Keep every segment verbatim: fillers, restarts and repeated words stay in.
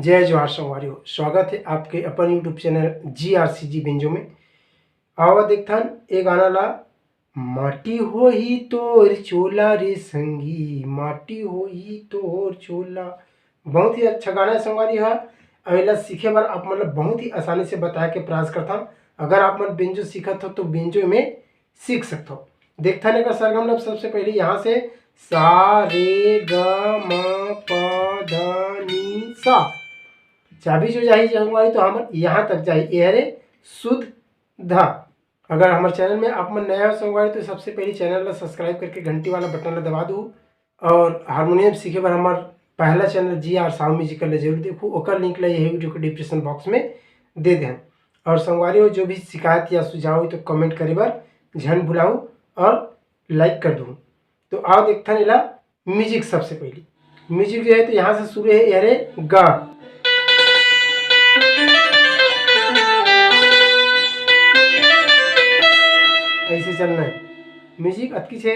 जय जोहार संगवारी हो, स्वागत है आपके अपन YouTube चैनल जी आर सी जी बेंजो में। आवा देखथन ए गाना ला, माटी होही तोर चोला रे संगी, माटी होही तोर चोला। बहुत ही अच्छा गाना है संगवारी हा। अब एला सीखे बर आप मन ला बहुत ही आसानी से बताए के प्रयास करथन। अगर आप मन बेंजो सीखत हो तो बेंजो में सीख सकत हो। देखथन एकर सरगम ला। सबसे पहले यहाँ से सा रे ग म प ध नी सा, चाबी जो जाही संगवारी तो हमर यहाँ तक जाही, ए हरे शुद्ध ध। अगर हमर चैनल में आप मन नया हो संगवारी तो सबसे पहले चैनल ला सब्सक्राइब करके घंटी वाला बटन ला दबा दू। और हारमोनियम सीखे बर हमर पहला चैनल जी आर साहू म्यूजिकल ला जरूर देखू, ओकर लिंक ला यही वीडियो के डिस्क्रिप्शन बॉक्स में दे देहन। और संगवारी हो, जो भी शिकायत या सुझाव हो तो कमेंट करे बर झन भुलाऊ और लाइक कर दू। तो आओ देखथन एला म्यूजिक। सबसे पहले म्यूजिक जो है तो यहाँ से शुरू है, ए हरे गा। ऐसे चलना है म्यूजिक अतकी से।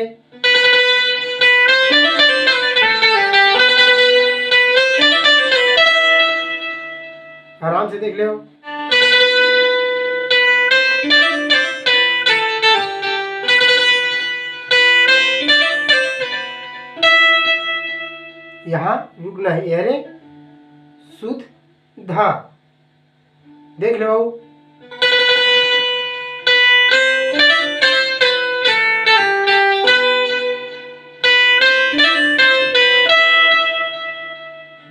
आराम से देख लो। यहाँ रुकना है, ए हरे शुद्ध धा। देख लो।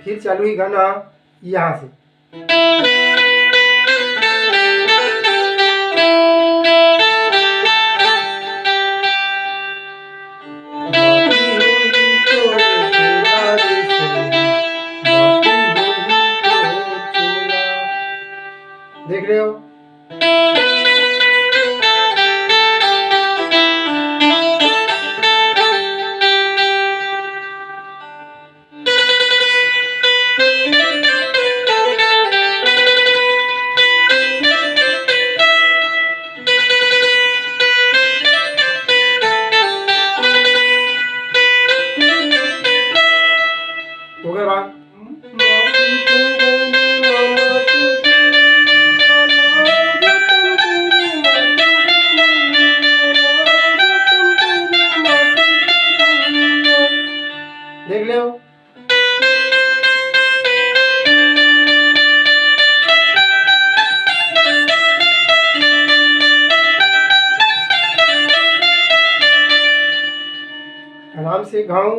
फिर चालू ही गाना यहाँ से। देख रहे हो? ओकर बाद देख लो। आराम से गाऊं।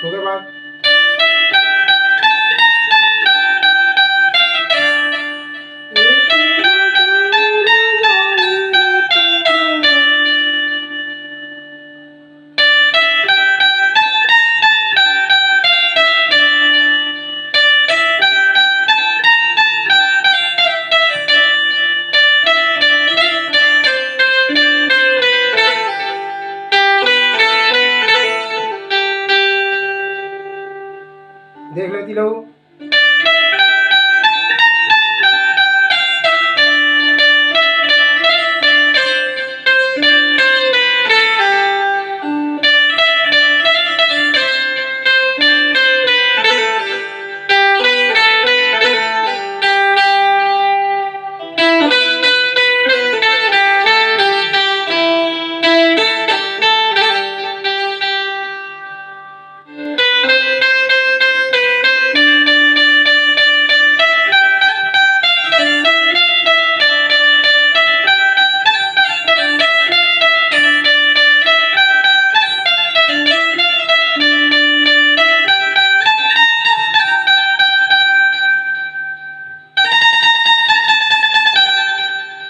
ओकर बाद देख लेती लो।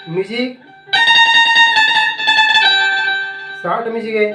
म्यूजिक, शॉर्ट म्यूजिक है।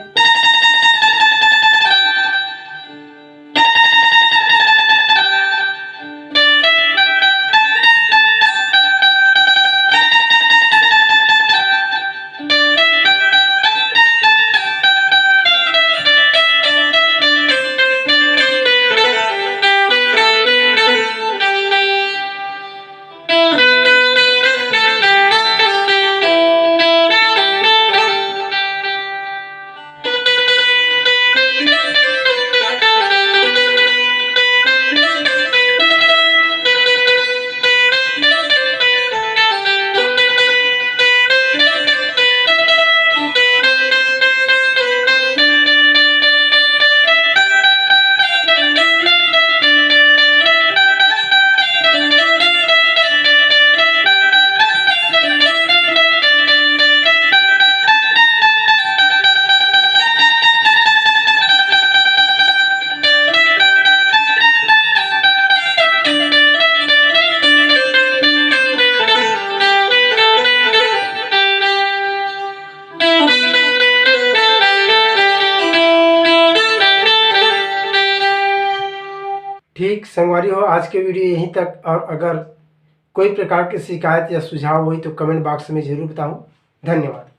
ठीक संगवारी हो, आज के वीडियो यहीं तक। और अगर कोई प्रकार के शिकायत या सुझाव होई तो कमेंट बॉक्स में जरूर बताओ। धन्यवाद।